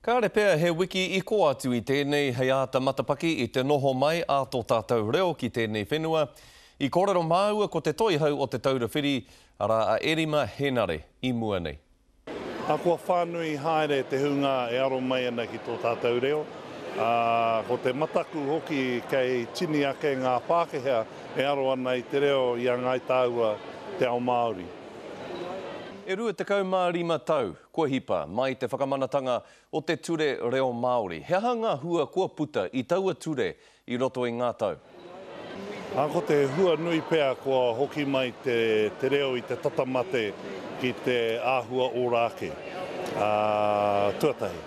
Kāre pea he wiki i kō atu i tēnei hei āta matapaki i te noho mai a tō tātou reo ki tēnei whenua. I kōrero māua ko te Toihau o Te Taura Whiri, arā a Erima Henare, i mua nei. Ā, kua whānui haere te hunga e aro mai ana ki tō tātou reo, ā, ko te mataku hoki kei tini ake ngā Pākehā e aro ana i te reo i a Ngāi Tāua, te ao Māori. E 25 tau kua hipa mai te whakamanatanga o te Ture Reo Māori. He aha ngā hua kua puta i taua ture i roto i ngā tau? Ā, ko te hua nui pea kua hoki mai te te reo i te tata mate ki te āhua ora ake, ā, tuatahi.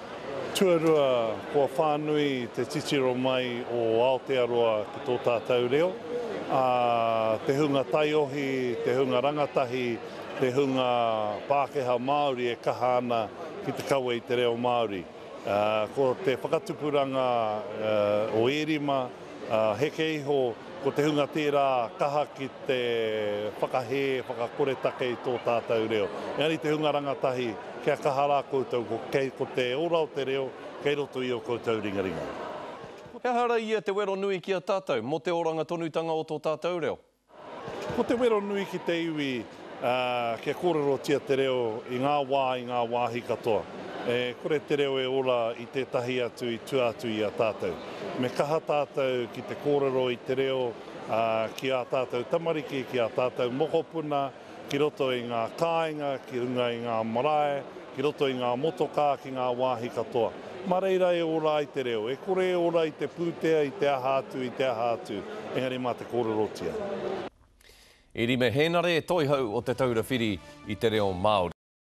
Tuarua, kua whānui te titiro mai o Aotearoa ki tō tātou reo, ā, te hunga taiohi, te hunga rangatahi, te hunga Pākehā Māori e kaha ana ki te kawe i te reo Māori. Ko te whakatupuranga o Ērima, heke iho, ko te hunga tērā kaha ki te whakahē, whakakoretake i tō tātou reo. Engari te hunga rangatahi, kia kaha rā koutou, ko, kei, ko te ora o te reo kei roto i ō koutou ringaringa. He aha ra ia te wero nui ki a tātou, mō te oranga tonutanga o tō tātou reo? Ko te wero nui ki te iwi, kia kōrerotia te reo i ngā wā, i ngā wāhi katoa. E kore te reo e ora i tētahi atu i tua atu i a tātou. Me kaha tātou ki te kōrero i te reo ki ā tātou tamariki, ki ā tātou mokopuna, ki roto i ngā kāinga, ki runga i ngā marae, ki roto i ngā motokā, ki ngā wāhi katoa. Mā reira e ora ai te reo. E kore e ora i te pūtea, i te aha atu, i te aha atu, engari mā te kōrerotia. Erima Hēnare, Toihau o Te Taura Whiri i te Reo Māori.